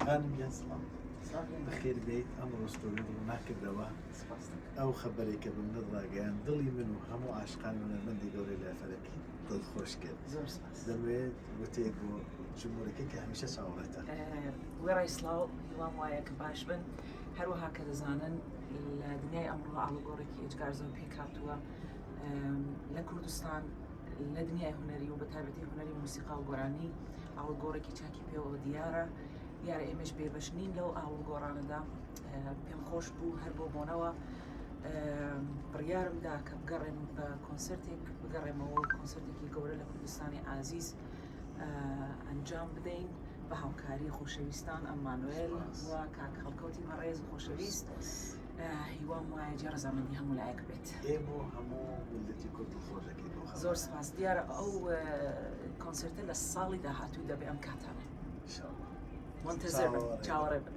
خانم گیان سڵاو. بەخێر بێیت ئەمڕۆ ستۆریۆت ڕووناک کردەوە ئەو خەبەرەی کە بە منت ڕاگەیاند دڵی من و هەموو عاشقانی هونەرمەندی گەورەی لای فەلەکی دڵخۆش کرد دەمەوێت وتەیەک بۆ جمهورەکەی کە هەمیشە چاوەڕێتە. وێڕای سڵاو هیوام وایە کە باش بن هەروەها کە دەزانن لە دنیای ئەمڕۆ ئاڵوگۆڕێکی ئێجگار زۆر پێکهاتووە لە کوردستان لە دنیای هونەری و بە تایبەتی هونەری موسیقا و گۆرانی ئاڵوگۆڕێکی چاکی پێوە دیارە دیارە ئێمەش بێبەش نین لەو ئاڵوگۆڕانەدا پێم خۆش بوو هەر بۆ بۆنەوە بڕیارم دا کە بگەڕێم بە کۆنسرتێک بگەڕێمەوە کۆنسرتێکی گەورە لە کوردستانی ئازیز ئەنجام بدەین بە هاوکاری خۆشەویستان ئەمانوێل و کاک هەڵکەوتی بەڕێز و خۆشەویست هیوام وایە جێ ڕەزامەندی هەموو لایەک بێت. ئێمە و هەموو میللەتی کورد دڵخۆش دەکەی بەو خەبەرە. زۆر سپاس دیارە ئەو کۆنسێرتە لە ساڵی داهاتوو دەبێ ئەم کاتانە. ان شاء الله. مونتەزر بن چاوەڕێ بن.